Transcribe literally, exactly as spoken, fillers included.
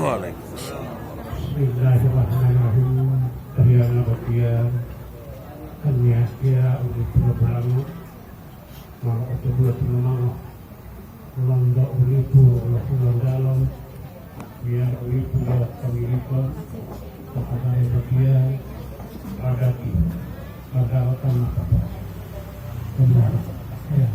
Waalaikumsalam. Bismillahirrahmanirrahim. Tahiyana botiya, kaniya-kaniya uli pulo-pulango, ma otubulo tunumango, lonto ulipu lo Hulontalo, biya ulipu lo Kamiliko, to habari botiya, adati, adalo tanah apa. Benar. Ya.